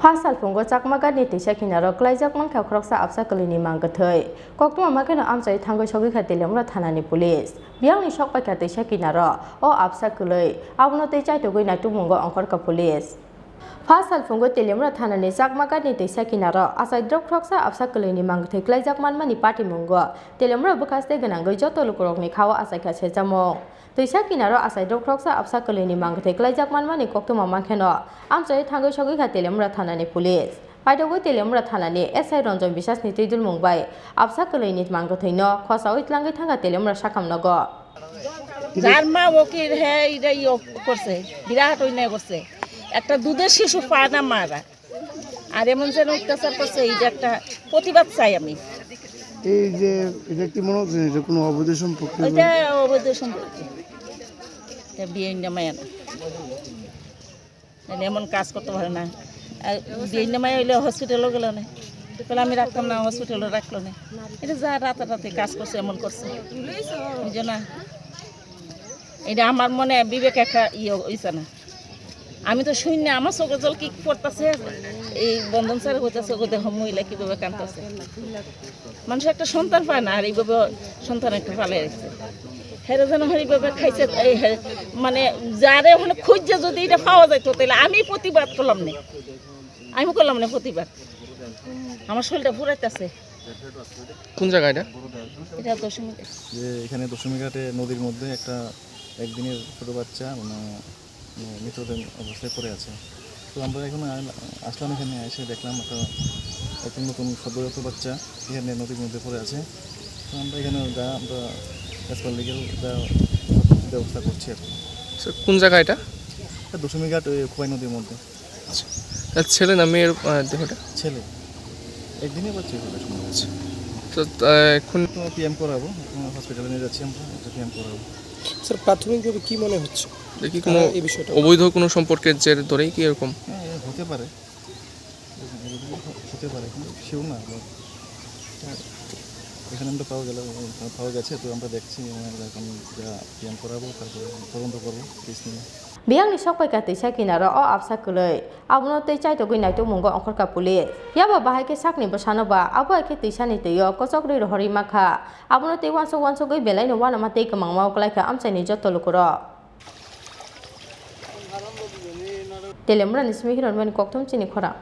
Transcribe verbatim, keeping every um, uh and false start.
Pha salphungo Chakma Ghatni twisa kinaro kwlaijak mankha khoroksa absa kwlwini mang kwthwi. Koktwma makheno amchai thangwi sogwi kha Teliamura thanani police. Biyangni sok paikha twisa kinaro o absa kwlwi, abono tei chaitugwi naitukmungo ongkhorkha police. Pha salphungo Teliamura thanani Chakma Ghatni twisa kinaro achai drop khoroksa absa kwlwini mang kwthwi kwlaijak manmani patimungo Teliamura bwkhaste gwnangwi joto lukurokni khao achaikha sejamung. Twisa kinaro achai drop khoroksa absa kwlwini mang kwthwi kwlaijak manmani koktwma mankheno amchai thangwi sogwi kha Teliamura thanani police. Paitogwi Teliamura thanani S I Ranjan Biswasni twidulmung bai absa kwlwini mang kwthwino khosaui tlangwi thangkha Teliamura sakham nogo. যার মা ওকে হে এটা ইয়ে করছে, বিরাট অন্যায় করছে। একটা দুধের শিশু পায় না মারা, আর এমন যেন অত্যাচার করছে, এটা একটা প্রতিবাদ চাই আমি। এই যে, এটা কি মনে হচ্ছে যে কোনো অবৈধ সম্পর্ক? ওইটা অবৈধ সম্পর্ক, এটা বিয়ে অন্য মেয়ে না। তাহলে এমন কাজ করতে পারে না। আর বিয়ে অন্য মেয়ে হইলে হসপিটালও গেল না, তাহলে আমি রাখতাম না, হসপিটালও রাখলো না। এটা যা রাতারাতি কাজ করছে, এমন করছে, বুঝো না? এটা আমার মনে বিবেক একটা ইয়ে হইছে না। আমি তো শুনি না, আমার চোখে জল কি পড়তাছে, এই বন্ধন স্যার হইতাছে, ওকে দেখো মহিলা কিভাবে কাঁদতাছে। মানুষ একটা সন্তান পায় না, আর এইভাবে সন্তান একটা পালে রাখছে। হেরে যেন এইভাবে খাইছে, এই হে-, মানে যারে ওখানে খুঁজছে যদি এটা পাওয়া যাইতো, তাহলে আমি প্রতিবাদ করলাম না, আমি করলাম না প্রতিবাদ। আমার শরীরটা ফুরাইতেছে। কোন জায়গা এটা? এটা দশমী। যে এখানে দশমী ঘাটে নদীর মধ্যে একটা একদিনের ছোট বাচ্চা, মানে, মানে, মৃতদেহ অবস্থায় পড়ে আছে। তো আমরা এখন আ-, আসলাম, এখানে এসে দেখলাম একটা, একটা নতুন সদ্যজাত বাচ্চা এখানে নদীর মধ্যে পড়ে আছে। তো আমরা এখানে যা, আমরা as per legal যা ব্যবস্থা করছি আর কি। স্যার, কোন জায়গা এটা? এটা দশমী ঘাট, ওই খোয়াই নদীর মধ্যে। আচ্ছা। আর ছেলে না মেয়ের, আহ, দেহটা? ছেলে। একদিনে বাচ্চা হবে সম্ভবত। আচ্ছা। তো, আহ, এখন তো পিএম করাবো, এখন হসপিটালে নিয়ে যাচ্ছি আমরা, একটা পিএম করাবো। স্যার, প্রাথমিকভাবে কি মনে হচ্ছে? দেখি, কোনো তারা এই বিষয়টা অবৈধ কোনো সম্পর্কের জের ধরেই কি এরকম? হ্যাঁ, এ হতে পারে। হতে পারে, কিন্তু শিওর না। But এখানে আমরা পাওয়া গেল, পাওয়া গেছে, তো আমরা দেখছি, আমরা এখন যা পিএম করাবো, তারপরে তদন্ত করবো কেস নিয়ে। Biyangni sokpai ka twisa kinaro o absa kwlwi, abono tei chaitogwi naitokmungo ongkhorkha police. Yaba bahai khe sakni bwsano ba abo hai khe twisani twio kochok rwi rohorwi mankha. Abono tei uansuk uansugwi belaino uanama tei kwmangma kwlaikha amchaini joto lukurok. Telemrani simi hironmani kokthum chini khorang.